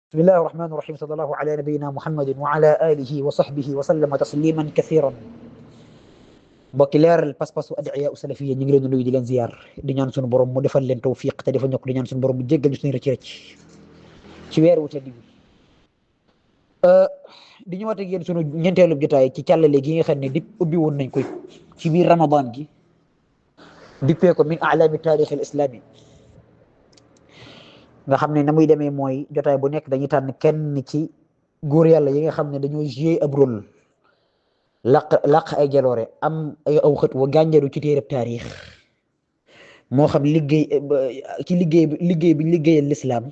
بسم الله الرحمن الرحيم صلى الله على نبينا محمد وعلى آله وصحبه وسلم تسليما كثيرا. mbokki leeral pas-pasu adiya salafiya ñu ngi leen di nuyu di leen ziyaar di ñaan suñu borom mu defal leen tawfiq te defal ñu ko di ñaan suñu borom mu jéggal ñu suñu rëcc rëcc ci weer wu tedd bi di ñëwaat ak yéen suñu ñeenteelu jotaay ci càllale gi nga xam ne ubbi woon nañ ko ci biir ramadan gi dippee ko min a'lami taarix al islami nga xam ne na muy demee mooy jotaay bu nekk dañuy tànn kenn ci góor yàlla yi nga xam ne dañoo joué ab rôle laq ay jaloore am ay aw xët wa gànjaru ci téereb taarix moo xam ci liggéey bi ñu liggéeyal lislaam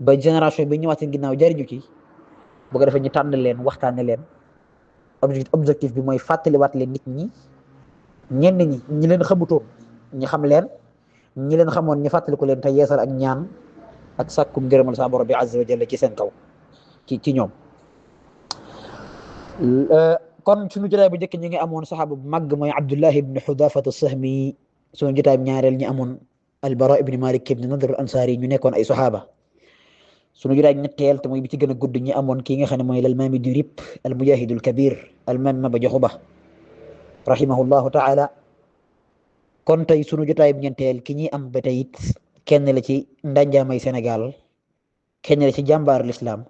ba génération bi ñëwaat seen ginnaaw jariñu ci bu ko defee ñu tànn leen waxtaane leen objectif bi mooy fàttaliwaat leen nit ñi ñenn ñi leen xamutoon ñi xam leen ñi leen xamoon ñu fàttaliku leen te yeesal ak ñaan ak sàkkum ngërëmal sa borom bi azza wa jalla ci seen kaw ci ñoom. kon suñu jotaay bu njëkk ñi ngi amoon saxaaba bu màgg mooy Abdullah ibn Xudafat as-Sahmi. suñu jotaay bu ñaareel ñi amoon al-Bara ibn Malik ibn Nadr al-Ansari ñu nekkoon ay saxaaba. suñu jotaay ñetteel te mooy bi ci gën a gudd ñi amoon kii nga xam ne mooy al-Maami du Rip al-Mujahid al-Kabir al-Maam Maba Jaxu Ba rahimahullahu taala. kon tey sunu jotaay bu ñeenteel ki ñi am ba tey it kenn la ci ndanjaamay Sénégal kenn la ci jàmbaar l'islam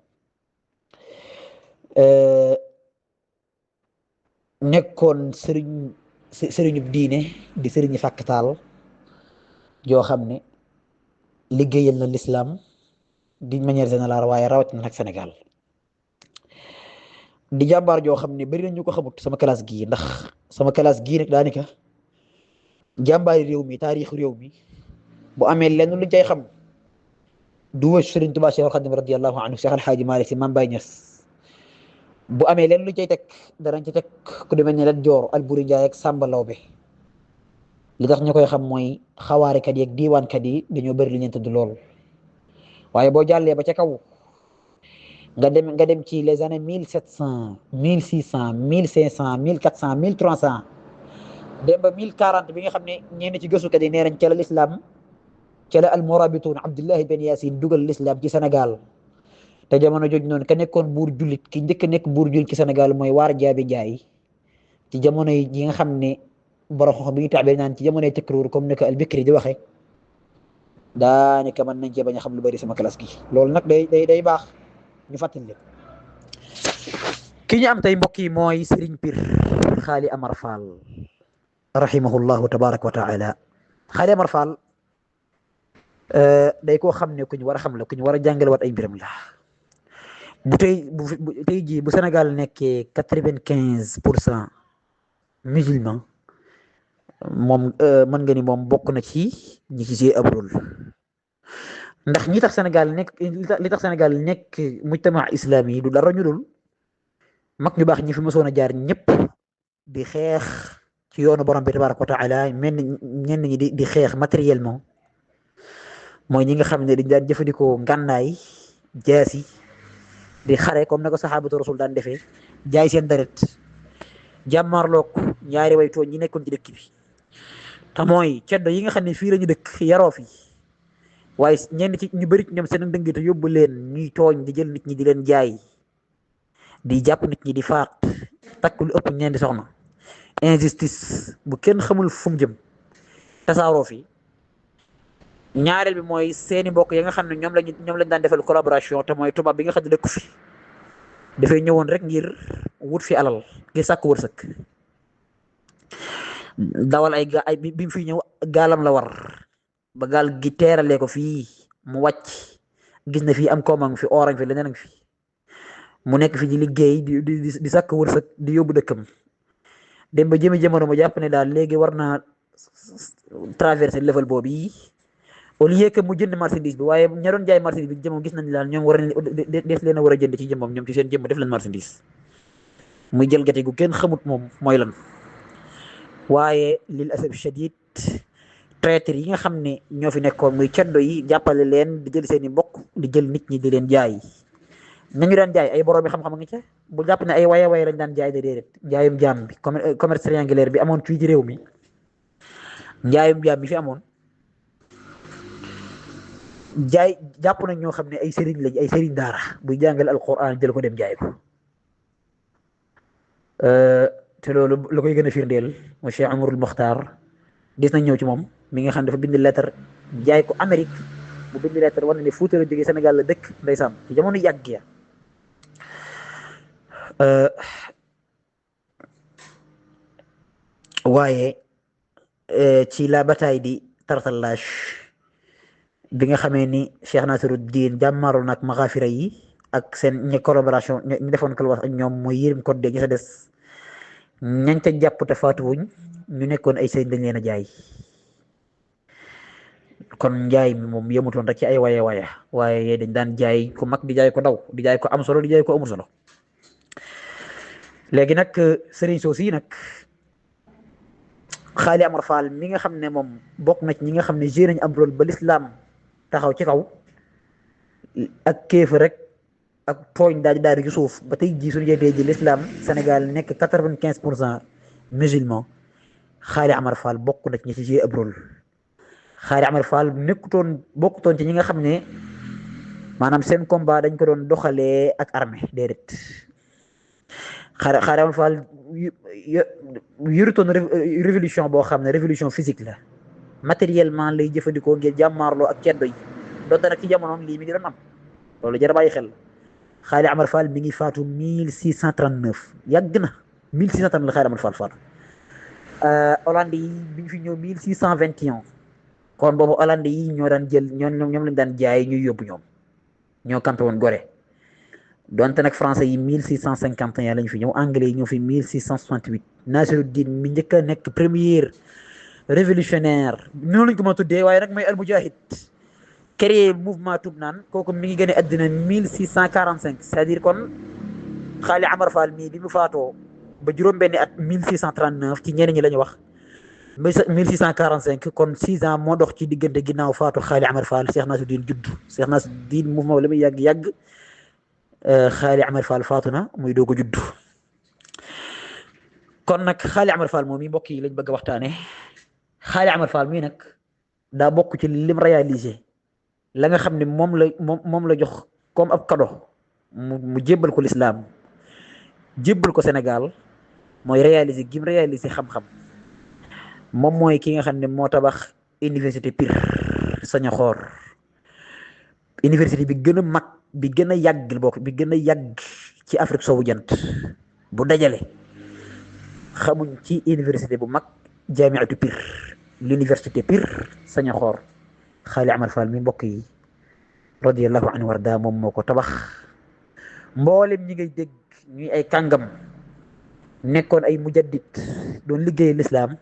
nekkoon sëriñu diine di sëriñu fàkkatal joo xam ne liggéeyal na l'islam d'une manière générale waaye rawatina nag Sénégal di jàmbaar joo xam ne bari na ñu ko xamut sama classe gii ndax sama classe gii nag daanaka jàmbaari réew mi taarixu réew mi bu amee lenn luñ cay xam du wëcc Sëriñ Tuubaa Seexul Xadiim radiyallahu anhu Seex Alxaaji Maalik Si Maam Baay Ñas bu amee lenn luñ cay teg danañ ci teg ku demee ne Lat Joor Alburi Njaay ak Sàmba Lawbe li tax ñu koy xam mooy xawaarikat yi ak diiwaankat yi dañoo bëri li ñeen tudd lool waaye boo jàllee ba ca kaw nga dem ci les années 1700 1600 1500 1400 1300 dem ba 1040 bi nga xam ne ñenn ci gëstukat yi nee nañ ca la l'islam ca la almorabitoun Abdullahi Ben Yaasin dugal l'islam ci Sénégal te jamono jooju noonu ka nekkoon buur jullit ki njëkk a nekk buur jullit ci Sénégal mooy Waar Jaabi Njaay ci jamono yi nga xam ne borom xam bi ñu taabee naan ci jamonoy tëkkruur comme ne ko al-Bikri di waxee daanaka mën nañ cee bañ a xam lu bari sama classe gi loolu nag day baax ñu fàttali leen ki ñu am tey mbokk yi mooy Serigne Pire Xaali Amar Fall rahimahullahu tabaraka wa taala. Xaali Amar Fall day koo xam ne ku ñu war a xam la ku ñu war a jàngale wat ay mbiram la bu tey jii bu Sénégal nekkee 95% musulman moom mën nga ni moom bokk na ci ñi ci see ab rôle ndax li tax Sénégal nekk mujtama islami yi du dara ñu dul mag ñu baax ñi fi mësoon a jaar ñëpp di xeex ci yoonu borom bi tabaraka wa taala ñenn ñi di xeex matériellement mooy ñi nga xam ne dañ daan jëfandikoo ngànnaay jaasi di xare comme na ko saxaabatu rasul daan defee jaay seen deret jàmmarloog ñaari way tooñ ñi nekkoon ci dëkk bi te mooy ceddo yi nga xam ne fii la ñu dëkk yaroo fi waaye ñenn ci ñu bëri ñoom seen dëngite yóbbu leen ñuy tooñ di jël nit ñi di leen jaay di jàpp nit ñi di faat takk lu ëpp ñeenti soxna injustice bu kenn xamul fu mu jëm tasaaroo fi ñaareel bi mooy seeni mbokk yi nga xam ne ñoom lañ daan defal collaboration te mooy tubaab bi nga xam ne dëkku fi dafay ñëwoon rek ngir wut fi alal ngir sàkk wërsëg dawal ay bi mu fi ñëw gaalam la war ba gaal gi teeralee ko fii mu wàcc gis na fii am koomang fi oorang fi leneen fi mu nekk fi di liggéey di sàkk wërsëg di yóbbu dëkkam dem ba jëmi jamono mu jàpp ne daal léegi war naa traverser level boobu yi au lieu que mu jënd marchandise bi waaye ña doon jaay marchandise bi jëmam gis nañ daal ñoom des leen a war a jënd ci jëmam ñoom ci seen jëmm def leen marchandise muy jël gati gu kenn xamut moom mooy lan waaye lil asaf shadid traître yi nga xam ne ñoo fi nekkoon muy ceddo yi jàppale leen di jël seen i mbokk di jël nit ñi di leen jaay nañu daan jaay ay borom bi xam-xam nga ca bu jàpp ne ay waye lañ daan jaay de déedéet njaayum jaam bi commerce triangulaire bi amoon fii ci réew mi njaayum jaam bi fi amoon jaay jàpp nañ ñoo xam ne ay sëriñ lañ ay sëriñ daara buy jàngale alquran jël ko dem jaay ko te loolu la koy gën a firndeel mo Cheikh Amarul Mokhtar gis nañ ñëw ci moom mi nga xam dafa bind lettre jaay ko Amérique mu bind lettre war na ne Fuuta la jógee Sénégal la dëkk ndeysaan ci jamono yàgg ya waaye ci la bataille di Tartallash bi nga xamee ni Cheikh Nasiruddin jàmmaaroo nag maxaafira yi ak seen ñi collaboration ñu defoon ko wax ak ñoom mooy Yérim Codé ñi sa des ñañ ca jàpp te faatuwuñ ñu nekkoon ay sëriñ dañ leen a jaay kon njaay mi moom yemutoon rek ci ay waaye dañ daan jaay ko mag di jaay ko daw di jaay ko am solo di jaay ko amul solo léegi nag sëriñ soosi yi nag Xaali Amar Fall mi nga xam ne moom bokk na ci ñi nga xam ne joué nañ am rôle ba l'islam taxaw ci kaw ak kéef rek ak tooñ daal di ci suuf ba tey jii suñu jëlee ji l'islam Sénégal nekk 95% musulman Xaali Amar Fall bokk na ci ñi ci joué ab rôle Xaali Amar Fall bokkutoon ci ñi nga xam ne maanaam seen combat dañ ko doon doxalee ak armée déedéet Xaali Amar Fall yurutoon révolution boo xam ne révolution physique la matériellement lay jëfandikoo ngir jàmmaarloo ak ceddo yi donte nag ci jamonoom lii mi ngi doon am loolu jar a bàyyi xel Xaali Amar Fall mi ngi faatu 1639 yàgg na 1639 la Xaali Amar Fall faatu Hollande yi bi ñu fi ñëw 1621 kon boobu Hollande yi ñoo daan jël ñoom lañ daan jaay ñuy yóbbu ñoo campé woon Gorée donte nag français yi 1651 lañ fi ñëw anglais yi ñëw fi 1668 Nasiruddin mi njëkk a nekk premier révolutionnaire noonu lañ ko mën a tuddee waaye nag mooy al mujahid créé mouvement Toubnaan kooku mi ngi gën a addina 1645 c'est-à-dire kon Xaali Amar Fall mii bi mu faatoo ba juróom-benni at 1639 ci ñeneen ñi la ñu wax 1645 kon 6 ans moo dox ci diggante ginnaaw faatu Xaali Amar Fall Cheikh Nasiruddin judd Cheikh Nasiruddin mouvement la muy yàgg Xaali Amar Fall faatu na muy doog a judd kon nag Xaali Amar Fall moom yi mbokk yi lañ bëgg a waxtaane Xaali Amar Fall mii nag daa bokk ci lim réalisé la nga xam ne moom la jox comme ab cadeau mu jébbal ko l'islam jébbal ko Sénégal mooy réalisé gim réalisé xam-xam moom mooy ki nga xam ne moo tabax université Pire Sañaxoor université bi gën a mag bi gën a yàgg ci Afrique soowu jant bu dajale xamuñ ci université bu mag jaamiatu Pire l'université Pire Sañaxoor Xaali Amar Fall mi mbokk yi radiyallahu anhu warda moom moo ko tabax mboolem ñi ngay dégg ñuy ay kàngam nekkoon ay mujaddid doon liggéey l'islam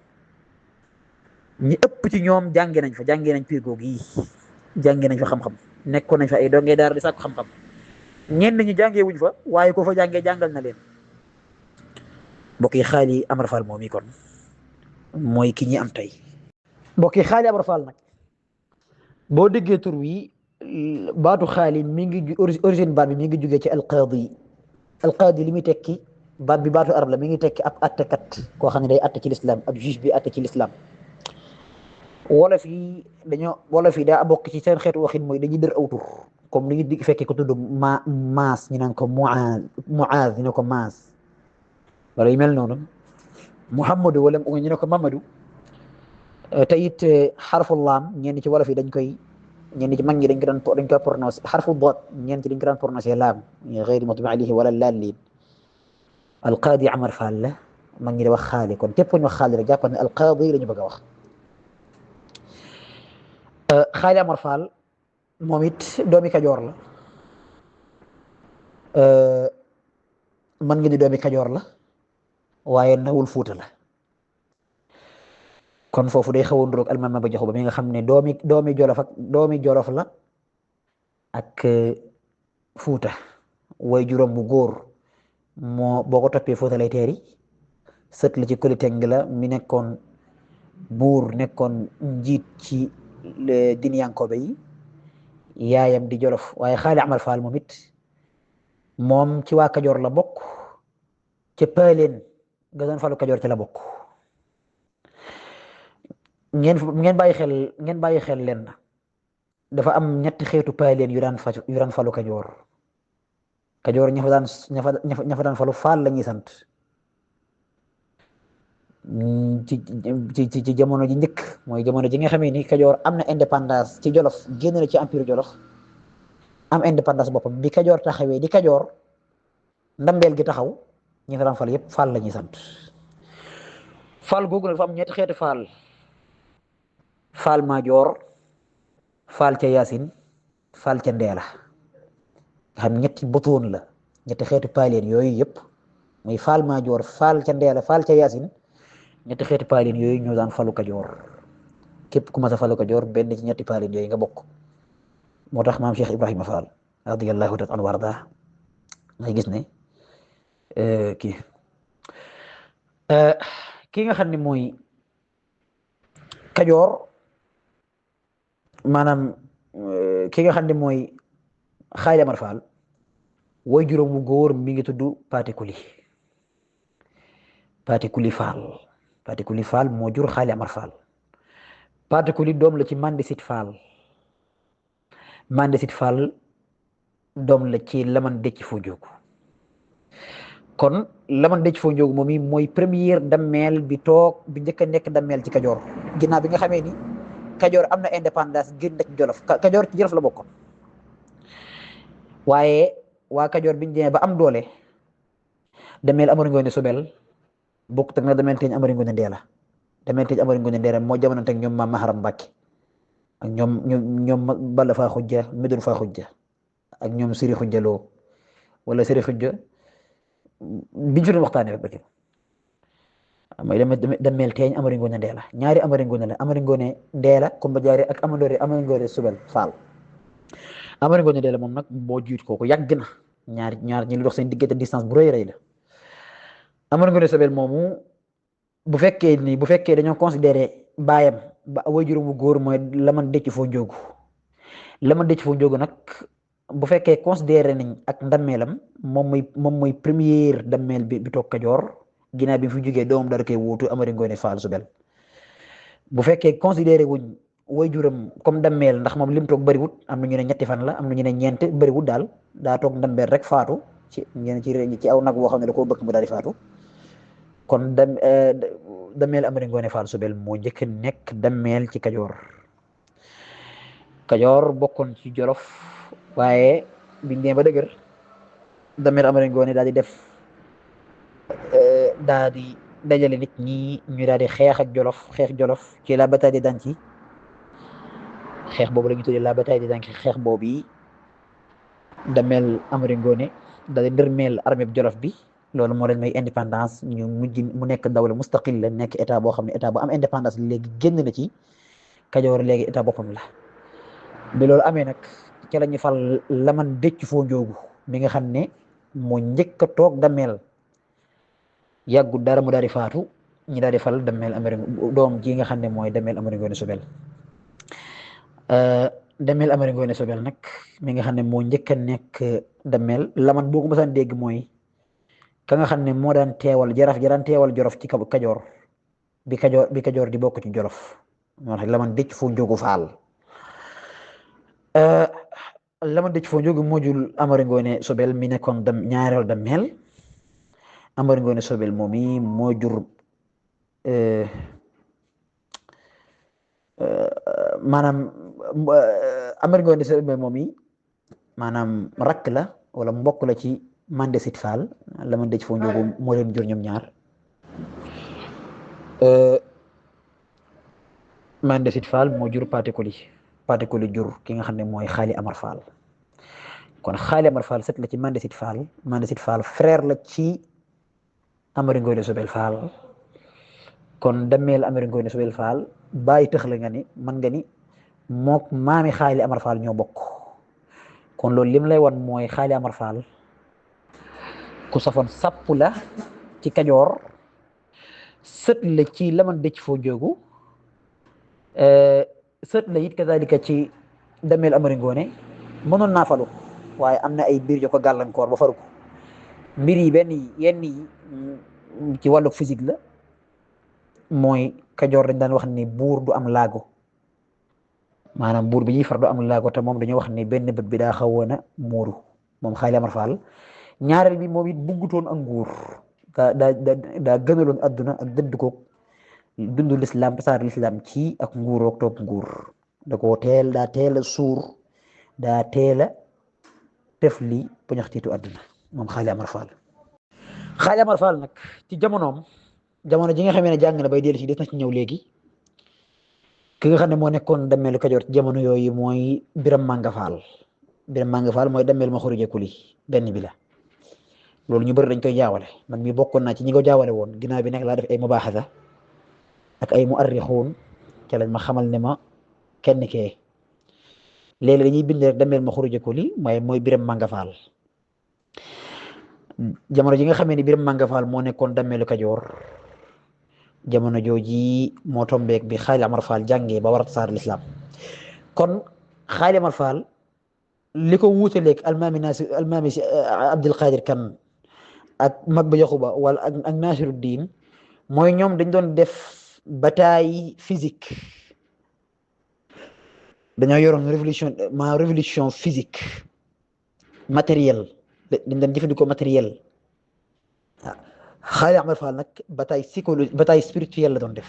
ñi ëpp ci ñoom jàngee nañ Pire googu yi jàngee nañ fa xam-xam nekkoon nañ fa ay dongee daara di sàkku xam-xam ñenn ñi jàngee wuñ fa waaye ko fa jàngee jàngal na leen mbokk yi Xaali Amar Fall moom yi kon mooy ki ñi am tey mbokk yi Xaali Amar Fall nag boo déggee tur wi baatu xaali mi ngi origine baat bi mi ngi jógee ci alqaadi li muy tekki baat bi baatu arab la mi ngi tekki ab attekat koo xam ne day atte ci l'islam ab juge bi atte ci l'islam wolof yi daa bokk ci seen xeetu waxin mooy dañuy dër aw tur comme ni ñu fekkee ko tudd maas ñu naan ko muaz ñu ne ko maas wala yu mel noonu muhammadu wala ñu ne ko mamadou te it xarfu laam ñenn ci wolof yi ñenn ci mag ñi dañ koy prononcé xarfu doot ñenn ci dañ ko daan prononcé laam xeyri maxdubi alayhi wala laalliin alqaadi Amar Fall la mag ñi di wax xaali kon képp ñu wax xaali rek jàppal ne alqaadi la ñu bëgg a wax Xaali Amar Fall moom it doomi Kajoor la man ngi ni doomi Kajoor la waaye nawul Fuuta la kon foofu day xaw a nduroog Almaam Maba Jaxu Ba mi nga xam ne doomi Jolof la ak Fuuta way juróom bu góor boo ko toppee Fuuta lay teeri sët la ci Koli Teng la mi nekkoon buur nekkoon njiit ci Dinyankoobe yi yaayam di Jolof waaye Xaali Amar Fall moom ci waa Kajoor la bokk ci Paaleen ga doon falu Kajoor ci la bokk ngeen bàyyi xel leen na dafa am ñetti xeetu paaleen yu daan falu Kajoor. Kajoor ña fa daan falu faal la ñuy sant. ci jamono ji njëkk mooy jamono ji nga xamee ni Kajoor am na indépendance ci Jolof, génn na ci empire Jolof, am indépendance boppam. bi Kajoor taxawee di Kajoor, ndambeel gi taxaw, ñi fa daan fal yëpp faal la ñuy sant. faal googu nag dafa am ñetti xeeti faal: faal maajoor, faal ca yaasin, faal ca ndeela. nga xam ñetti botoon la, ñetti xeeti paaleen yooyu yëpp muy faal maajoor, faal ca ndeela, faal ca yaasin. ñetti xeeti paalin yooyu ñoo daan falu Kajoor. képp ku mas a falu Kajoor benn ci ñetti paalin yooyu nga bokk. moo tax maam Cheikh Ibrahima Fall radiyallahu taala anhu warda ngay gis ne kii nga xam ne mooy Kajoor, maanaam ki nga xam ne mooy Xaali Amar Fall, way juróom wu góor mi ngi tudd Paate Kuli. Paate Kuli Fall. Paate Kuli Fall moo jur Xaali Amar Fall. Paate Kuli doom la ci Mandesit Fall. Mandesit Fall doom la ci Laman Decc Foo Njoogu. kon Laman Decc Foo Njoogu moom mooy première dammeel bi njëkk a nekk dammeel ci Kajoor, ginnaaw bi nga xamee ni Kajoor am na indépendance génn na ci Jolof. Kajoor ci Jolof la bokkoon, waaye waa Kajoor biñ demee ba am doole, dammeel Amari Ngoone Sobel bokk tak na dameel teeñ Amari Ngoone Ndeela. dameel teeñ Amari Ngoone Ndeela moo jamonante ak ñoom maam Maharam Mbàkke ak ñoom Balla Faa Xujja, Medun Faa Xujja, ak ñoom Siri Xujja Loo wala Siri Xujja biñ fi doon waxtaanee rek bëgg mooy dameel teeñ Amari Ngoone Ndeela. ñaari Amari Ngoone la, Amari Ngoone Ndeela Kumba Jaare ak Amari Ngoone Sobel Faal. Amari Ngoone Ndeela moom nag moo jiit kooku yàgg na, ñaar ñi lu dox seen diggante distance bu rëy la. Amari Ngoone Sobel moomu bu fekkee dañoo considéré baayam ba waajuram bu góor mooy Laman Decc Foo Njoogu. Laman Decc Foo Njoogu nag bu fekkee considéré nañ ak ndammeelam, moom mooy première dammeel bi toog Kajoor ginnaaw bi mu fi jógee doomam dara koy wuutu Amari Ngoone Fall Sobel. bu fekkee considéré wuñ waajuram comme dammeel, ndax moom lim toog bëriwut, am na ñu ne ñetti fan la, am na ñu ne ñeent, bëriwut daal, daa toog dammeel rek faatu ci aw nag boo xam ne da koo bëgg mu daal di faatu. kon dammeel Amari Ngoone Fall Sobel moo njëkk nekk dammeel ci Kajoor. Kajoor bokkoon ci Jolof, waaye biñ demee ba dëgër, dammeel Amari Ngoone daal di def daal di dajale nit ñi ñu daal di xeex Jolof ci la bataille de Danci. xeex boobu la ñu tuddee la bataille de Danci. xeex boobu yi dammeel Amari Ngoone daal di ndërmeel armée bu Jolof bi. loolu moo leen may indépendance, ñu mujj mu nekk dawla mustaqil la, nekk état boo xam ne état bu am indépendance léegi génn na ci Kajoor, léegi état boppam la. bi loolu amee nag ca la ñu fal Laman Decc Foo Njoogu mi nga xam ne moo njëkk a toog dammeel. yàggu dara mu daal di faatu, ñi daal di fal dammeel doom ji nga xam ne mooy dammeel Amari Ngoone Sobel. dammeel Amari Ngoone Sobel nag mi nga xam ne moo njëkk a nekk dammeel. Laman boo ko mësaan dégg mooy ka nga xam ne moo daan teewal Jolof ci Kajoor bi Kajoor di bokk ci Jolof, moo tax Laman Decc Foo Njoogu Faal. Laman Decc Foo Njoogu moo jur Amari Ngoone Sobel mi nekkoon ñaareel dammeel. Amari Ngoone Sobel moom yi moo jur maanaam Amari Ngoone Sobel moom yi maanaam rakk la wala mbokk la ci Mandesit Fall. Laman Decc Foo Njoogu moo leen jur ñoom ñaar. Mandesit Fall moo jur Paate Kuli jur ki nga xam ne mooy Xaali Amar Fall. kon Xaali Amar Fall sët la ci Mandesit Fall frère la ci Amari Ngoone Sobel Fall. kon dammeel Amari Ngoone Sobel Fall bàyyi tëx la nga ni man nga ni mook maami Xaali Amar Fall ñoo bokk. kon loolu lim lay wan mooy Xaali Amar Fall ku safoon sàpp la ci Kajoor, sët la ci Laman Decc Foo Njoogu, sët la it kazalika ci dammeel Amari Ngoone. mënoon naa falu, waaye am na ay mbir yu ko gàllankoor ba faru ko. mbir yi yenn yi ci wàllu physique la, mooy Kajoor dañ daan wax ni buur du am laago, maanaam buur bi ñuy far du am laago te moom dañoo wax ne benn bët bi daa xawoon a muuru moom Xaali Amar Fall. ñaareel bi moom it buggutoon ak nguur daa gënaloon adduna ak dëdd ko dundu lislaam tasaar lislaam ci ak nguuroog topp nguur daa teel a suur daa teel a def li poñaxtiitu adduna moom Xaali Amar Fall. Xaali Amar Fall nag ci jamono ji nga xamee ne jàng na bay dellu si des na ci ñëw léegi ki nga xam ne moo nekkoon dammeelu Kajoor ci jamono yooyu mooy Biram Manga Fall. Biram Manga Fall mooy dammeel ma xuruje kuli benn bi la loolu ñu bëri dañ koy jaawale man mi bokkoon naa ci ñi ko jaawale woon ginnaaw bi nag laa def ay mubaaxasa ak ay muarrixuun ca lañ ma xamal ne ma kenn kee léegi dañuy bind rek dammeel ma xuruje kuli mooy Biram Manga Fall. jamono ji nga xamee ni Biram Manga Fall moo nekkoon dammeelu Kajoor jamono jooji moo tombeek bi Xaali Amar Fall jàngee ba war a tasaar lislaam kon Xaali Amar Fall li ko wuutaleeg almaami si Abdul Qadir Kan ak mag ba Yaxuba wala ak Nasiruddin mooy ñoom dañ doon def bataille physique dañoo yoroon révolution physique matériel dañ doon jëfandikoo matériel waaw Xaali Amar Fall nag bataille psychologique bataille spirituelle la doon def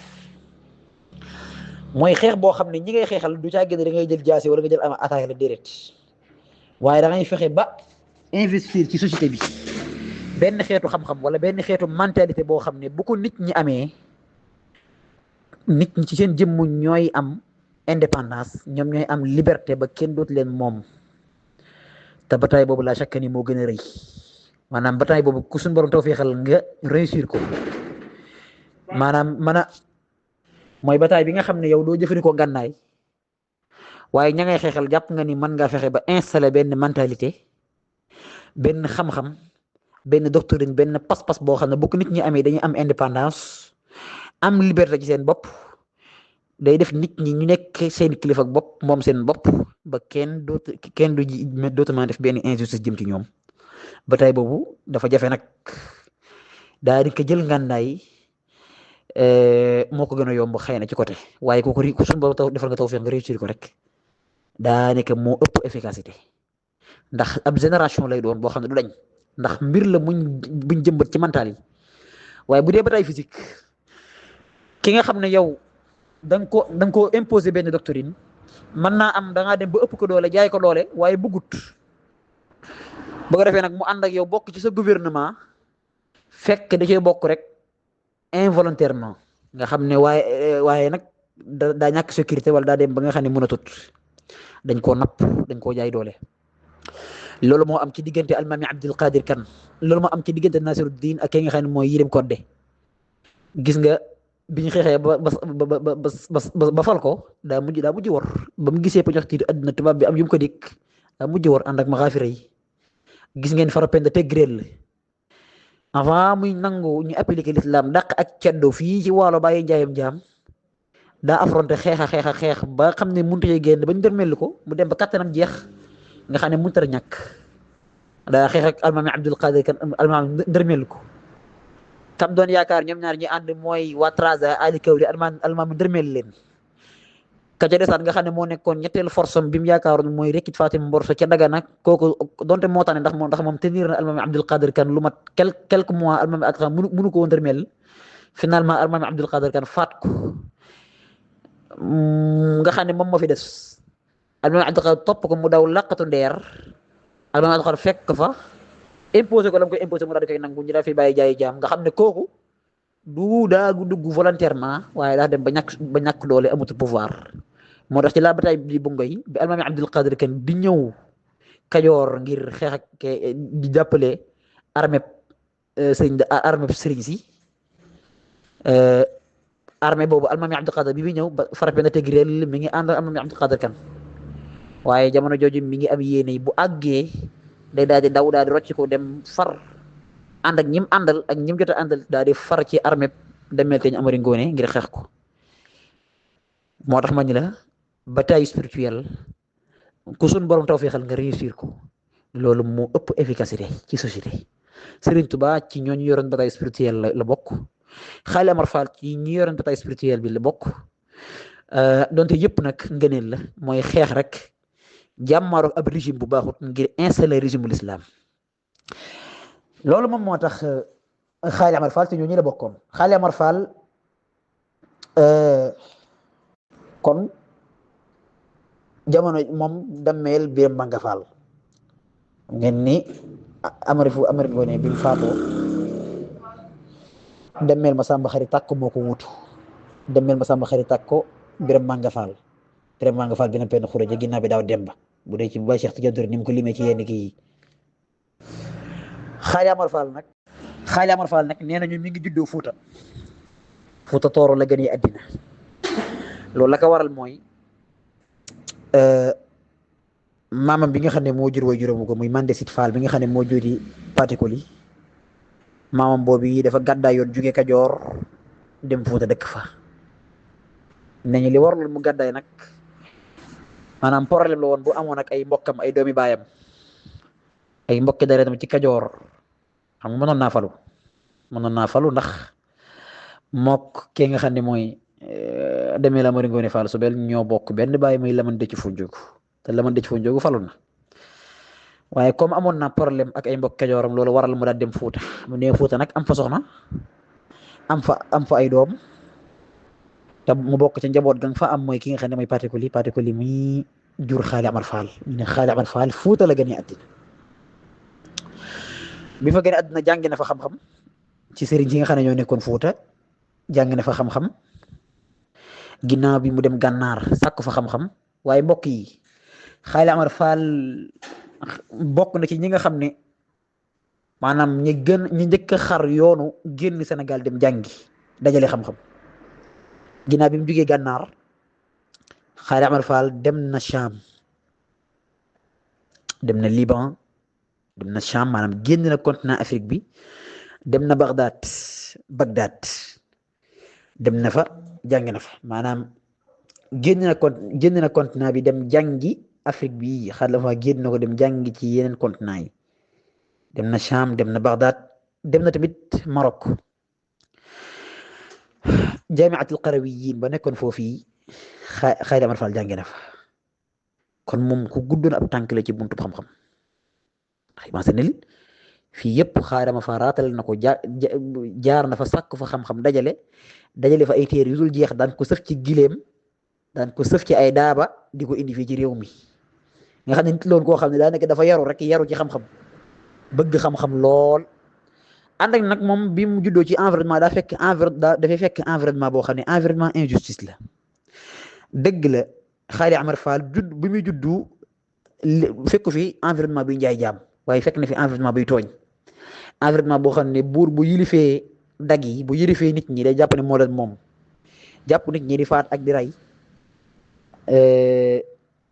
mooy xeex boo xam ne ñi ngay xeexal du caa génn da ngay jël jaasi wala nga jël ama attaque la déedéet waaye da ngay fexe ba investir ci société bi benn xeetu xam-xam wala benn xeetu mentalité boo xam ne bu ko nit ñi amee nit ñi ci seen jëmm ñooy am indépendance ñoom ñooy am liberté ba kenn dootu leen moom te bataille boobu laa chaque ni moo gën a rëy maanaam bataille boobu ku suñu borom tawfeexal nga réussir ko maanaam mooy bataille bi nga xam ne yow doo jëfandikoo gànnaay waaye ña ngay xeexal jàpp nga ni mën ngaa fexe ba installer benn mentalité benn xam-xam benn doctrine benn pas-pas boo xam ne bu ko nit ñi amee dañuy am indépendance am liberté ci seen bopp day def nit ñi ñu nekk seen kilifa ak bopp moom seen bopp ba kenn dootu mën a def benn injustice jëm ci ñoom bataille boobu dafa jafe nag daa di ko jël ngànnaay moo ko gën a yomb xëy na ci côté waaye ku suñu borom defal nga tawfeex nga réussir ko rek daa nekk moo ëpp efficacité ndax ab génération lay doon boo xam ne du dañ ndax mbir la buñ jëmbat ci mental yi waaye bu dee bataille physique ki nga xam ne yow da nga koo imposer benn doctrine mën naa am da ngaa dem ba ëpp ko doole jaay ko doole waaye bëggut bu ko defee nag mu ànd ak yow bokk ci sa gouvernement fekk da cee bokk rek involontairement nga xam ne waaye nag daa ñàkk sécurité wala daa dem ba nga xam ne mën a tut dañ koo napp dañ koo jaay doole loolu moo am ci diggante almaami Abdul Qadir Kan loolu moo am ci diggante Nasiruddin ak ki nga xam ne mooy Yirim Kodde gis nga bi ñu xeexee ba fal ko daa mujj war ba mu gisee poñox tiitu àdduna tubaab bi am yu mu ko dikk daa mujj war ànd ak maxaafira yi gis ngeen Farapenda Tegrel avant muy nangu ñu appliquer l'islam dàq ak ceddo fii ci waalo bàyyi njaayam jaam daa affronté xeex ba xam ne mënut a génn ba ñu dërmel ko mu dem ba kattanam jeex nga xam ne mënut a ñàkk daa xeex ak almaami Abdul Qadir Kan almaami dërmel ko tam doon yaakaar ñoom ñaar ñi ànd mooy waa Traza Ali Kawli almaami dërmel leen ka ca desaat nga xam ne moo nekkoon ñetteelu force bi mu yaakaaroon mooy Rekit Fatim Mborso ca Dagana kooku donte moo tax ne ndax moom tenir na almaami Abdul Qadir Kan lu mat quelques mois almaami ak xam mënu ko woon dërmel finalement almaami Abdul Qadir Kan faat ko nga xam ne moom moo fi des almaami Abdul Qadir topp ko mu daw laqatu ndeer almaami Abdul Qadir fekk fa imposé ko la mu koy imposé mu daal di koy nangu ñu daal fi bàyyi jaayi jaam nga xam ne kooku daa dugg volontairement waaye daa dem ba ñàkk doole amatul pouvoir moo tax ci la bataille bi bu ngoy bi almaami Abdul Qadir Kan di ñëw Kajoor ngir xeex ak di jàppale armée sëriñ si armée boobu almaami Abdul Qadir bi ñëw ba Farapenda Tegrel mi ngi ànd almaami Abdul Qadir Kan waaye jamono jooju mi ngi am yéene bu àggee day daal di daw daal di rocc ko dem far ànd ak ñim àndal ak ñim jot a àndal daal di far ci armée demee teñ Amari Ngoone ngir xeex ko moo tax ma ni la bataille spirituelle ku suñ borom tawfeexal nga réussir ko loolu moo ëpp efficacité ci société Serigne Touba ci ñooñu yoroon bataille spirituelle la bokk Xaali Amar Fall ci ñi yoroon bataille spirituelle bi la bokk donte yëpp nag ngëneel la mooy xeex rek jàmmaaroog ab régime bu baaxut ngir installer régime bu l'islam loolu moom moo tax Xaali Amar Fall te ñoo ñu la bokkoon Xaali Amar Fall kon jamono moom dammeel Biram Manga Fall ngeen ni Amari Ngoone bi mu faatoo dammeel Masamba Xari Tàkko moo ko wutu dammeel Masamba Xari Tàkko Biram Manga Fall bi na penn xuraja ginnaaw bi daaw demba bu dee ci bu Baay Cheikh Tidiane Touré ni mu ko limee ci yenn kii Xaali Amar Fall nag nee nañu mi ngi juddoo Fuuta Tooro la gënee àddina loolu la ko waral mooy maamam bi nga xam ne moo jur way juróomu ko muy Mande Sit Fall bi nga xam ne moo juri Patikoli maamam boobu yi dafa gàddaay yoon jóge Kajoor dem Fuuta dëkk fa nañu li warul mu gàddaay nag maanaam problème la woon bu amoon ak ay mbokkam ay doomi baayam ay mbokki deretam ci Kajoor xam nga mënoon naa falu ndax mook ki nga xam ne mooy demee la Amari Ngoone Fall Sobel ñoo bokk benn baay muy Laman Dëcc fu njóogu te Laman Dëcc fu njóogu falu na waaye comme amoon na problème ak ay mbokk Kajooram loolu waral mu daal dem Fuuta mu ne Fuuta nag am fa soxna am fa ay doom te mu bokk ci njaboot ga nga fa am mooy ki nga xam ne mooy Patikoli muy jur Xaali Amar Fall ñu ne Xaali Amar Fall Fuuta la gënee àddina bi fa gënee àddina jàngi na fa xam-xam ci sëriñ si nga xam ne ñoo nekkoon Fuuta jàng na fa xam-xam ginnaaw bi mu dem gànnaar sàkku fa xam-xam waaye mbokk yi Xaali Amar Fall bokk na ci ñi nga xam ne maanaam ñi njëkk a xar yoonu génn Sénégal dem jàngi dajale xam-xam ginnaaw bi mu jógee gànnaar Xaali Amar Fall dem na Cham dem na Liban dem na Cham maanaam génn na continent Afrique bi dem na Bagdad dem na fa jàng na fa maanaam génn na continent bi dem jàngi Afrique bi xar la fa génn na ko dem jàngi ci yeneen continent yi dem na Cham dem na Bagdad dem na tamit Maroc jaamiatul Qarawiyyin ba nekkoon foofu Xaali Amar Fall jàngi na fa kon moom ku guddoon ab tànk la ci buntu xam-xam xëy fii yëpp Xaali Amar Fall raatal na ko jaar na fa sàkk fa xam-xam dajale fa ay téere yu dul jeex daan ko sëf ci gileem daan ko sëf ci ay daaba di ko indi fii ci réew mi nga xam ne nit loon koo xam ne daanaka dafa yaru ci xam-xam bëgg xam-xam lool ànd ak nag moom bi mu juddoo ci environnement dafay fekk environnement boo xam ne environnement injustice la dëgg la Xaali Amar Fall bi muy juddu fekku fi environnement buy njaay jaam waaye fekk na fi environnement buy tooñ environnement boo xam ne buur bu yilifee dag yi bu yilifee nit ñi day jàpp ne moo leen moom jàpp nit ñi di faat ak di rey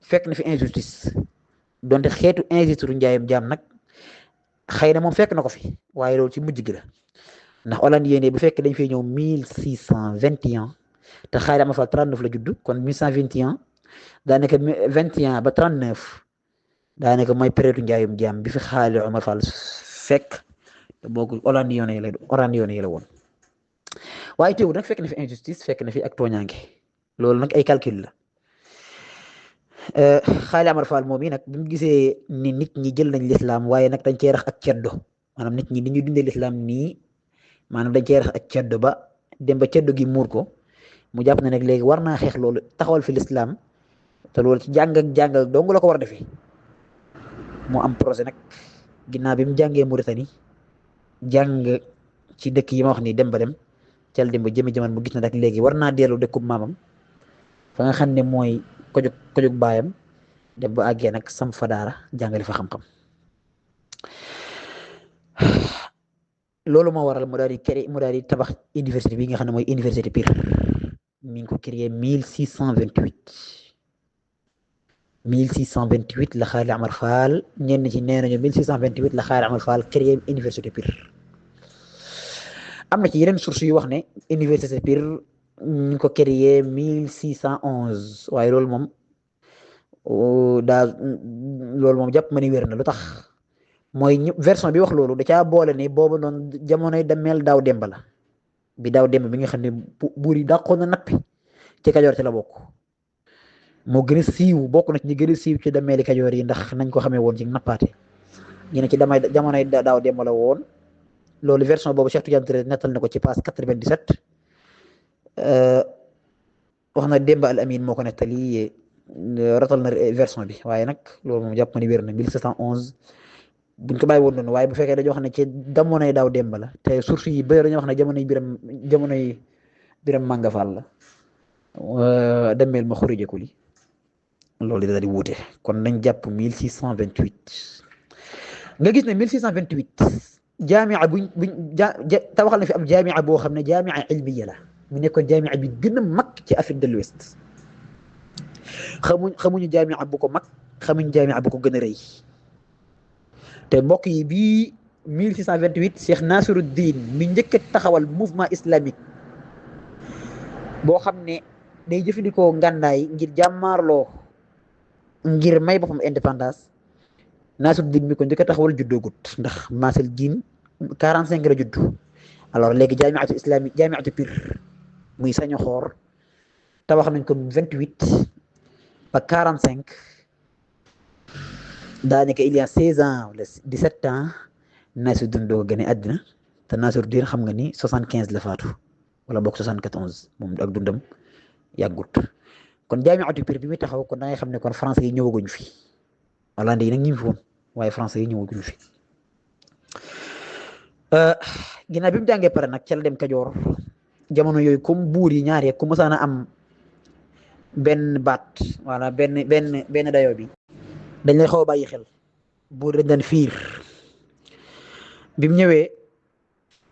fekk na fi injustice donte xeetu injustice njaayam jaam nag xëy na moom fekk na ko fi waaye loolu ci mujj gi la ndax Hollande yéene bu fekk dañ fay ñëw 1621 te Xaali Amar Fall 39 la judd kon 1121 daanaka 21 ba 39 daanaka mooy période njaayum jaam bi fi Xaali Amar Fall fekk boogu Hollande yi la woon waaye teewul nag fekk na fi injustice fekk na fi ak tooñaange loolu nag ay calcul la Xaali Amar Fall moom yi nag bi mu gisee ni nit ñi jël nañ lislaam waaye nag dañ cee rax ak ceddo maanaam nit ñi ni ñu dundee lislaam nii maanaam dañ cee rax ak ceddo ba dem ba ceddo gi muur ko mu jàpp ne nag léegi war naa xeex loolu taxawal fi lislaam te loolu ci jàng dong la ko war a defee mu am projet nag ginnaaw bi mu jàngee Mauritanie jàng ci dëkk yi ma wax nii dem cal dem ba jëmi jaman mu gis na nag léegi war naa dellu dëkkub maamam fa nga xam ne mooy kojug baayam dem ba àggee nag sam fa daara jàngale fa xam-xam loolu moo waral mu daal di tabax université bi nga xam ne mooy université Pire mi ngi ko créé 1628 la Xaali Amar Fall ñenn ci nee nañu 1628 la Xaali Amar Fall créé université Pire am na ci yeneen source yu wax ne université Pire ñu ngi ko créé 1611 waaye loolu moom jàpp ma ni wér na lu tax mooy version bi wax loolu da caa boole ne boobu noonu jamonoy dameel daaw demba la bi daaw demba bi nga xam ne buur yi dàqoon na nappi ci Kajoor ci la bokk moo gën a siiw bokk na ci ñi gën a siiw ci dameeli Kajoor yi ndax nañ ko xamee woon ci nappaate ñu ne ci jamonoy daaw démb la woon loolu version boobu Cheikh Tidiane Touré nettal na ko ci page 97 wax na Demba Al Amin moo ko nettali ratal na version bi waaye nag loolu moom jàpp ma ni wér na 1711 buñ ko bàyyi woon noonu waaye bu fekkee dañoo wax ne ci jamonoy daaw démb la te source yi bëri dañoo wax ne jamonoy Biram Manga Fall la demeel ma xurijeku li loolu daal di wuute kon nañ jàpp 1628 nga gis ne 1628 jaamia buñ tabaxal na fi ab jaamia boo xam ne jaamia ilmiya la mu nekkoon jaamia bi gën a mag ci Afrique de l'Ouest xamuñu jaamia bu ko mag xamuñu jaamia bu ko gën a rëy te mbokk yi bii 1628 Cheikh Nasiruddin mi njëkk a taxawal mouvement islamique boo xam ne day jëfandikoo ngàndaay ngir jàmmaarloo ngir may boppam indépendance Nasiruddin mi ko njëkk a taxawal juddoogut ndax Masal Diin 45 la juddu alors léegi jaamiatu islamique jaamiatu Pire muy Sañoxoor tabax nañ ko 28 ba 45 daanaka il y a 16 ans wala 17 ans Nasiruddin doo gën a àddina te Nasiruddin xam nga ni 75 la faatu wala bokk 74 moom ak dundam yàggut kon jaamiatu Pire bi muy taxaw kon da ngay xam ne kon français yi ñëwaguñ fi Hollande yi nag ñu ngi fi woon waaye français yi ñëwaguñ fi ginnaaw bi mu jàngee pare nag ca la dem Kajoor jamono yooyu comme buur yi ñaar yeeg ku mësaan a am benn baat wala benn dayoo bi dañ lay xaw a bàyyi xel buur dañ daan fiir bi mu ñëwee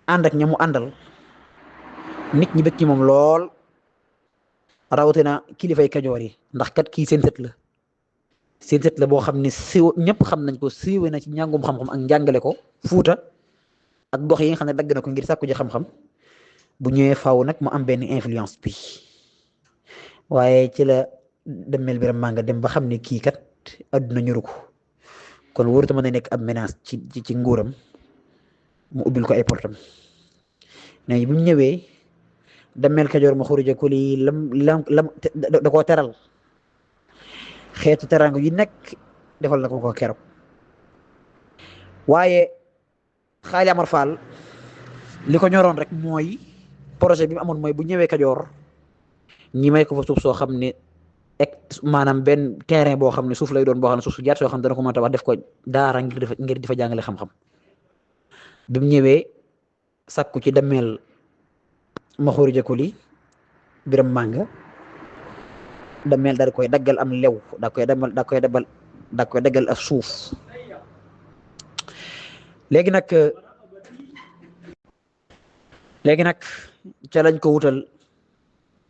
ànd ak ña mu àndal nit ñi bëgg ci moom lool rawatina kilifay Kajoor yi ndax kat kii seen sët la boo xam ne siiw ñëpp xam nañ ko siiwee na ci njàngum xam-xam ak njàngale ko Fuuta ak gox yi nga xam ne dagg na ko ngir sàkku ji xam-xam bu ñëwee faaw nag mu am benn influence bi waaye ci la Damel Biram Manga dem ba xam ne kii kat adduna ñoru ko kon wóorut mën a nekk ab menace ci nguuram mu ubbil ko ay portam ne bu ñu ñëwee Damel Kajoor ma xuruja ko lii lam da koo teral xeetu teraanga yu nekk defal na ko keroog waaye Xaali Amar Fall li ko ñoroon rek mooy projet bi mu amoon mooy bu ñëwee Kajoor ñi may ko fa suuf soo xam ne maanaam benn terrain boo xam ne suuf lay doon boo xam ne suuf su jaat soo xam ne dana ko mën a tabax def ko daara ngir di fa jàngale xam-xam bi mu ñëwee sakku ci Damel ma xuruja ko li Biram Manga Damel daal koy daggal am lew da koy daggal ak suuf léegi nag ca lañ ko wutal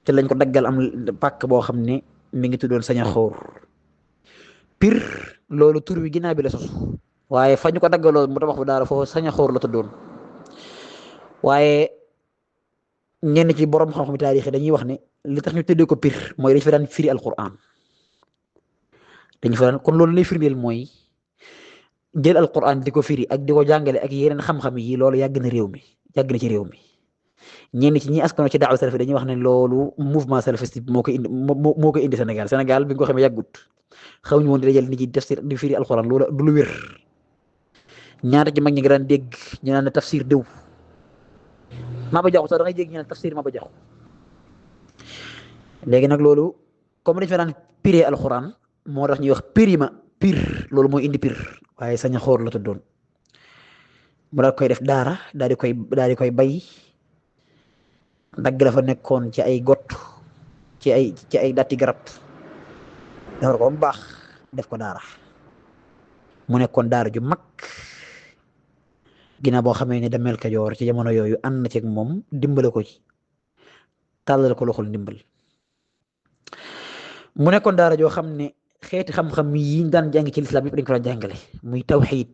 ca lañ ko daggal am pàkk boo xam ne mi ngi tuddoon Sañoxoor Pire loolu tur wi ginnaaw bi la sosu waaye fa ñu ko daggaloon mu tabax bu daara foofu Sañoxoor la tuddoon waaye ñenn ci borom xam-xam taarix dañuy wax ne li tax ñu tuddee ko Pire mooy dañ fa daan firi alquran dañu fa daan kon loolu lay firndeel mooy jël alquran di ko firi ak di ko jàngale ak yeneen xam-xam yi loolu yàgg na ci réew mi ñenn ci ñi askano ci daaw salafi dañuy wax ne loolu mouvement salafiste moo ko indi Sénégal bi nga ko xamee yàggut xamuñu woon di dajal nit ñi tafsir di firi alquran loolu du lu wér ñaata ci mag ñi nga daan dégg ñu naan tafsir diw Maba Jaxu sax da ngay dégg ñu naan tafsir Maba Jaxu léegi nag loolu comme dañ fa daan piree alquran moo tax ñuy wax Pire loolu mooy indi Pire waaye Sañoxoor la tuddoon mu daal koy def daara daal di koy bay dagg la fa nekkoon ci ay got ci ay datti garab defar ko ba mu baax def ko daara mu nekkoon daara ju mag ginnaaw boo xamee ne Damel Kajoor ci jamono yooyu ànd na ci ak moom dimbale ko ci tàllal ko loxol ndimbal mu nekkoon daara joo xam ne xeeti xam-xam yi ñu daan jàng ci lislaam yëpp dañ ko daan jàngale muy tawxiid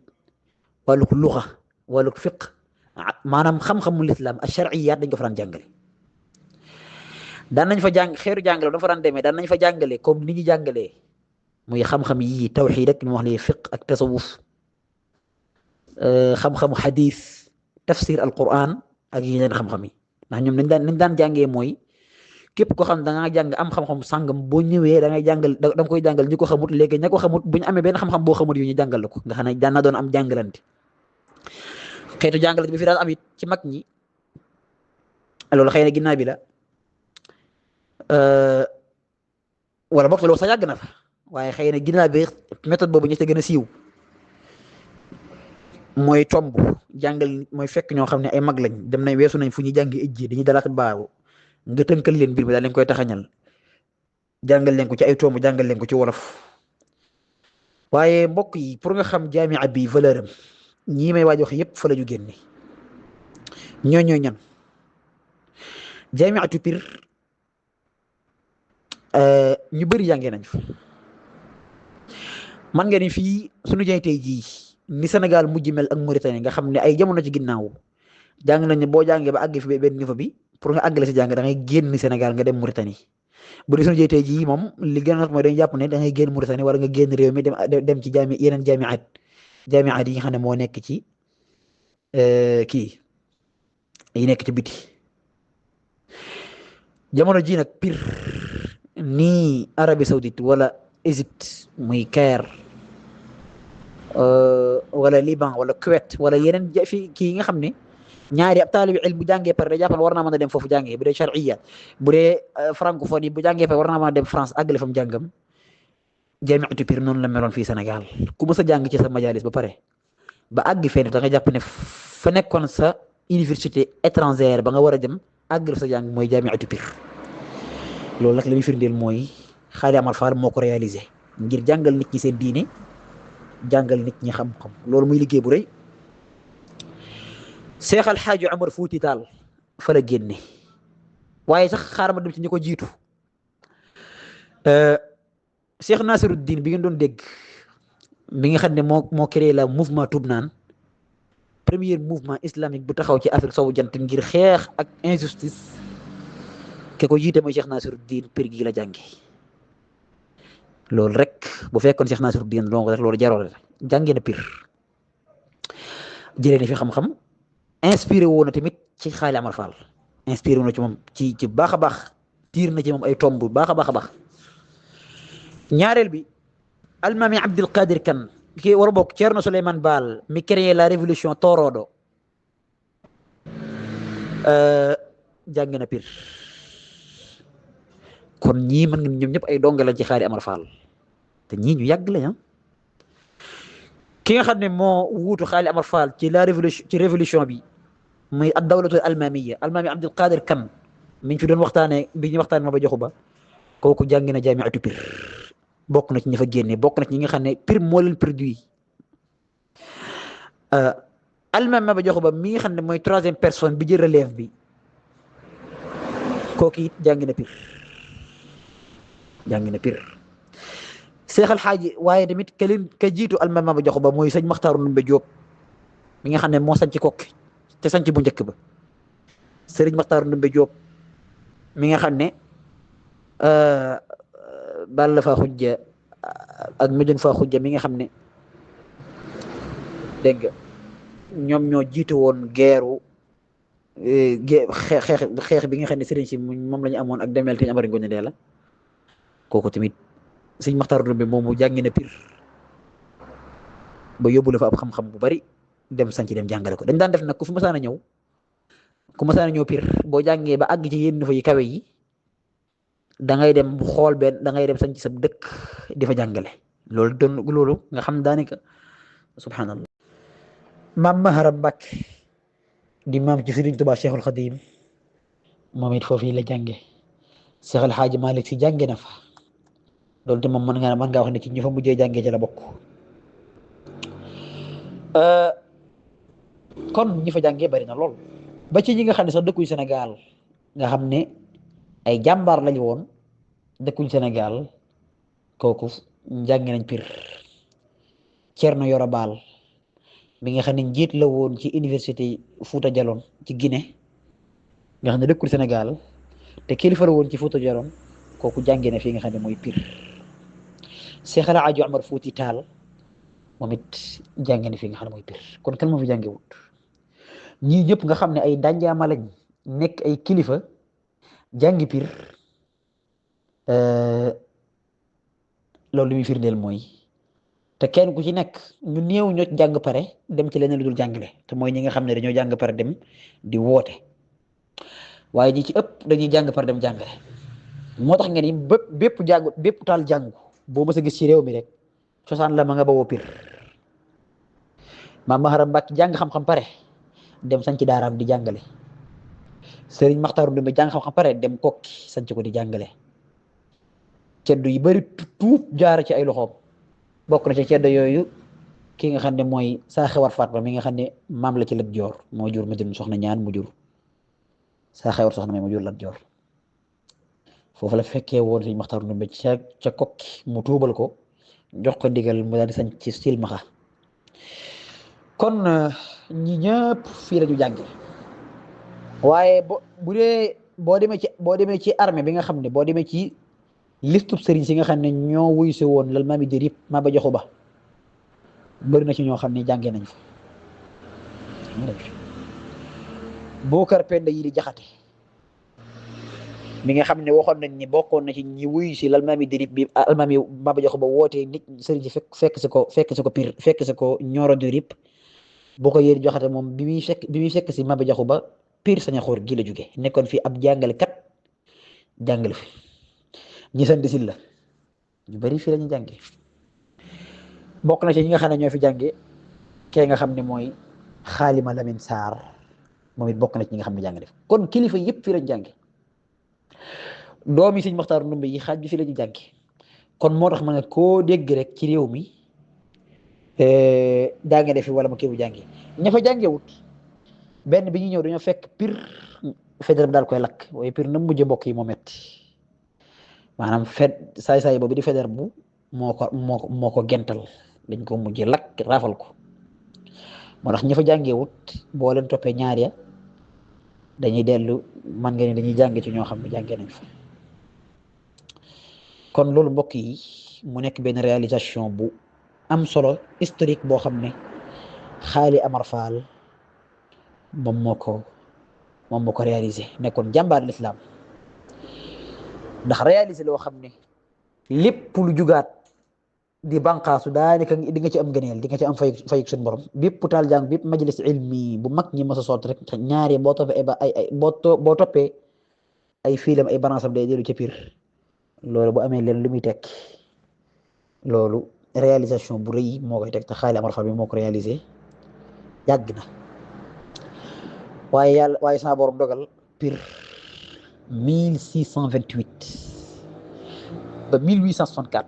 wàllug luxa wàllug fiq maanaam xam-xamu lislaam ak sharciyaat dañ ko fa daan jàngale daan nañ fa jàng xeetu jàngale dafa daan demee daan nañ fa jàngale comme ni ñu jàngalee muy xam-xam yi tawxiid ak ñu wax ne fiq ak tasawuf xam-xamu xadis tafsir alquran ak yeneen xam-xam yi ndax ñoom nañ daan jàngee mooy képp ko xam da nga jàng am xam-xam sàngam boo ñëwee da ngay jàngal da nga koy jàngal ñi ko xamut léegi ña ko xamut bu ñu amee benn xam-xam boo xamut yu ñu jàngal la ko nga xam ne daan na doon am jàngalante xeetu jàngalante bi fi daan am it ci mag ñi loolu xëy na ginnaaw bi la wala bokk loolu sax yàgg na fa waaye xëy na ginnaaw bi méthode boobu ñi ci gën a siiw mooy tomb jàngal mooy fekk ñoo xam ne ay mag lañ dem nañ weesu nañ fu ñuy jàngi ijji dañuy dalaat baabu nga tënkal leen mbir mi daal leen koy taxañal jàngal leen ko ci ay tomb jàngal leen ko ci wolof waaye mbokk yi pour nga xam jaamia bi valeur am ñii may waaj wax yëpp fa la ñu génne ñooy ñan jaamiatu Pire ñu bëri jàngee nañ fa man nga ni fii suñu jaay tey jii ni Sénégal mujj mel ak Mauritanie nga xam ne ay jamono ci ginnaaw jàng nañ ne boo jàngee ba àgg fi benn niveau bi pour nga àggale si jàng da ngay génn Sénégal nga dem Mauritanie bu dee suñu jaay tey jii moom li gën a mooy dañuy jàpp ne da ngay génn Mauritanie wala nga génn réew mi dem ci yeneen jaamiat yi nga xam ne moo nekk ci kii yi nekk ci biti jamono ji nag Pire nii Arabie Saoudite wala Égypte muy Caire wala Liban wala Kuwait wala yeneen fi kii nga xam ne ñaari ab taalibi ilm bu jàngee pare da jàpp ne war naa mën a dem foofu jàngee bu dee charia bu dee francophonie bu jàngee pare war naa mën a dem France àggale fa mu jàngam jaamiatu Pire noonu la meloon fii Sénégal ku mës a jàng ci sa majalis ba pare ba àgg fenn da nga jàpp ne fa nekkoon sa université étrangère ba nga war a dem àggale sa jàng mooy jaamiatu Pire loolu nag li muy firndeel mooy Xaali Amar Fall moo ko réalisé ngir jàngal nit ñi seen diine jàngal nit ñi xam-xam loolu muy liggéey bu rëy Seex al Xaaji Omar Fuuti Taal fa la génne waaye sax xaaral ma dem ci ñi ko jiitu Cheikh Nasiruddin bi ngeen doon dégg mi nga xam ne moo créé la mouvement Toubnaan premier mouvement islamique bu taxaw ci Afrique sowu jant ngir xeex ak injustice ke ko jiite mooy Cheikh Nasiruddin Pire gi la jànge loolu rek bu fekkoon Cheikh Nasiruddin donc rek loolu jaroo la jàngee na Pire jëlee na fi xam-xam inspiré woon na tamit ci Xaali Amar Fall inspiré woon na ci moom ci baax a baax tiir na ci moom ay tomb baax a baax a baax ñaareel bi almaami Abdul Qadir Kan ki war a bokk Ceerno Souleymane Baal mi créé la révolution Torodo jàng na Pire kon ñii mën nga ñoom ñëpp ay donga lañ ci Xaali Amar Fall te ñii ñu yàgg lañ ki nga xam ne moo wuutu Xaali Amar Fall ci la révolution bi muy ad dawlatu almamiya almaami Abdul Qadir Kan mi ñu fi doon waxtaanee bi ñu waxtaanee ma ba joxu ba kooku jàng na jaamiatu Pire bokk na ci ñi fa génne bokk na ci ñi nga xam ne Pire moo leen produit almaami ma ba joxu ba mi nga xam ne mooy troisième personne bi jël relève bi kooku it jàng na Pire jàng na Pire Seex al Xaaji waaye tamit ka jiitu almaami ma ba joxu ba mooy sëñ Maxtaaru Ndumbe Jóob mi nga xam ne moo sanc Kokki te sanc bu njëkk ba sëriñ Maxtaaru Ndumbe Jóob mi nga xam ne Balla Faa Xujja ak Médoune Faa Xujja mi nga xam ne dégg nga ñoom ñoo jiite woon geeru xeex bi nga xam ne sëriñ si moom la ñu amoon ak demel te ñu amari ngoone dee la kooku tamit sëñ Maxtaar Ndumbe moomu jàngi na Pire ba yóbbu la fa ab xam-xam bu bari dem sanc dem jàngale ko dañ daan def nag ku fi masaan a ñëw Pire boo jàngee ba àgg ci yenn fa yi kawe yi da ngay dem xool benn da ngay dem sanc sa dëkk di fa jàngale loolu nga xam daanaka subhanallah maam Maharam Mbàkke di maam ci Sëriñ Tuubaa Cheikhul Xadim moom it foofu yi la jànge Cheikh El Hadji Malick Si jànge na fa loolu te moom mën ngaa wax ne ci ñi fa mujjee jàngee ci la bokk kon ñi fa jàngee bari na lool ba ci ñi nga xam ne sax dëkkuñ Sénégal nga xam ne ay jàmbaar lañu woon dëkkuñ Sénégal kooku jànge nañ Pire Ceerno Yoro Baal mi nga xam ne njiit la woon ci université Fouta Djallon ci Guinée nga xam ne dëkkul Sénégal te kilifa la woon ci Fouta Djallon kooku jànge na fii nga xam ne mooy Pire Cheikh El Hadji Omar Fouti Taal moom it jànge na fii nga xam ne mooy Pire kon kan moo fi jànge wut ñii ñëpp nga xam ne ay dànjaama lañ nekk ay kilifa jàngi Pire loolu li muy firndeel mooy te kenn ku ci nekk ñu néew ñoo ci jàng pare dem ci leneen lu dul jàngale te mooy ñi nga xam ne dañoo jàng pare dem di woote waaye ñi ci ëpp dañuy jàng pare dem jàngale moo tax nga ni bépp taal jàngu boo mës a gis ci réew mi rek cosaan la ma nga bawoo Pire maam Maharam Mbàkke jàng xam-xam pare dem sañ ci daaraam di jàngale Sëriñ Maxtaar Ndumbe jàng xam-xam pare dem kokki sañ ko di jàngale ceddo yi bari tuub jaar ci ay loxoom bokk na ci ceddo yooyu ki nga xam ne mooy saa xewar Fatma mi nga xam ne maam la ci Lat Joor moo jur ma jëm soxna ñaan mu jur saa xewar soxna may mu jur Lat Joor foofu la fekkee woon Sëriñ Maxtaar Ndumbe ca kokki mu tuubal ko jox ko ndigal mu daal di sañ ci silmaxa kon ñi ñëpp fii la ñu jànge waaye bu dee boo demee ci armée bi nga xam ne boo demee ci listub sëriñ si nga xam ne ñoo wuy si woon lal maami dérib Maba Jaxu Ba bëri na ci ñoo xam ne jàngee nañ fa Bokar Penda yi di Jaxate mi nga xam ne waxoon nañ ni bokkoon na ci ñi wuy si lal maami dérib bi almaami Maba Jaxu Ba wootee nit sëriñ si fekk si ko Pire fekk si ko Ñooro Dérib boo ko yéen Jaxate moom bi muy fekk si Maba Jaxu Ba Pire Sañaxoor gi la jóge nekkoon fi ab jàngalekat jàngale fi ñi sant si la ñu bari fii la ñu jànge bokk na ci ñi nga xam ne ñoo fi jànge kee nga xam ne mooy Xaalima Lamin Saar moom it bokk na ci ñi nga xam ne jàng def kon kilifa yëpp fii lañ jànge doomi Sëriñ Maxtaar Ndumbe yi xaaj bi fii la ñu jànge kon moo tax ma ne koo dégg rek ci réew mi jànge def fi wala ma kii bu jànge ña fa jàngewut benn bi ñu ñëw dañoo fekk Pire Faidherbe daal koy lakk waaye Pire na mujj mbokk yi moo metti maanaam saay boobu di Faidherbe bu moo ko gental dañ ko mujj lakk raafal ko moo tax ña fa jàngewut boo leen toppee ñaar ya dañuy dellu man nga ne dañuy jànge ci ñoo xam ne jàngee nañ fa kon loolu mbokk yi mu nekk benn réalisation bu am solo historique boo xam ne Xaali Amar Fall moom moo ko réalisé nekkoon jàmbaar l'islam ndax réalisé loo xam ne lépp lu jugaat di bànqaasu daanaka di nga ci am gëneel di nga ci am fayuk suñu borom bépp taal jàng bépp majlis ilmi bu mag ñi mos a sotti rek ñaari boo toppee boo toppee ay fiilam ay banaasam day dellu ca Pire loolu bu amee leen lu muy tekk loolu réalisation bu rëy moo koy teg te Xaali Amar Fall bi moo ko réalisé yàgg na waaye sama borom dogal Pire 1628 ba 1864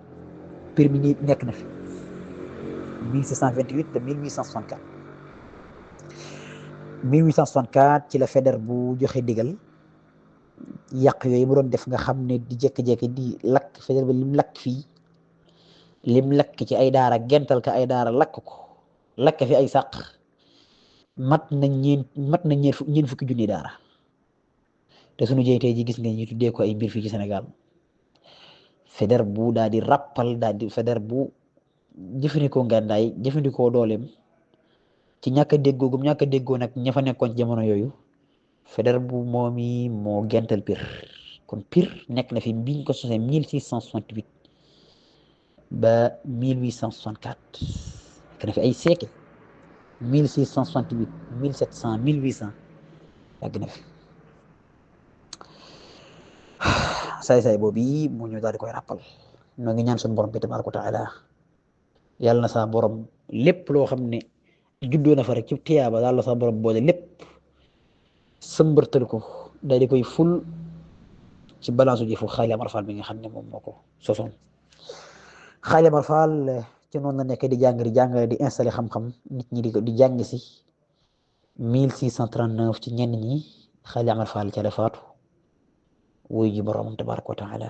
Pire mi ngi nekk na fi 1628 ba 1864 1864 ci la Faidherbe bu joxe digal yàq yooyu mu doon def nga xam ne di jékki-jékki di lakk Faidherbe lim lakk fii lim lakk ci ay daara gental ka ay daara lakk fi ay sàq mat na ñeen fukki junni daara te suñu jeytee ji gis nga ñu tuddee ko ay mbir fii ci Sénégal Faidherbe bu daal di rappal Faidherbe bu jëfandikoo ngàndaay jëfandikoo dooleem ci ñàkk a déggoo nag ña fa nekkoon ci jamono yooyu Faidherbe bu moom yi moo gental Pire kon Pire nekk na fi biñ ko sosee 1668 ba 1864 nekk na fi ay siècle 1668 1700 1800 yàgg na fi saay boobu yi mu ñu daal di koy rappal noo ngi ñaan suñu borom bi tabaraka wa taala yàlla na sa borom lépp loo xam ne juddoo na fa rek ci tiyaaba daal la sa borom boole lépp sëmbërtal ko daal di koy ful ci balance u jëfu Xaali Amar Fall bi nga xam ne moom moo ko sosoon Xaali Amar Fall ci noonu la nekk di jàng di installé xam-xam nit ñi di jàng si 1639 ci ñenn ñi Xaali Amar Fall ca la faatu wuy ji boroomam tabaraka wa taala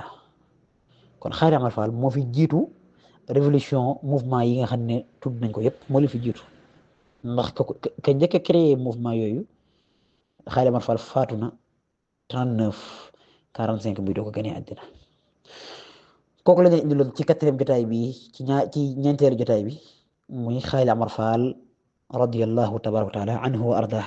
kon Xaali Amar Fall moo fi jiitu révolution mouvement yi nga xam ne tudd nañ ko yëpp moo li fi jiitu ndax ka njëkk a créé mouvement yooyu Xaali Amar Fall faatu na 45 bi doo ko gënee àddina kooku la ñu indiloon ci 4e jotaay bi ci ñeenteelu jotaay bi muy Xaali Amar Fall radiyallahu tabaraka wa taala anhu wa ardah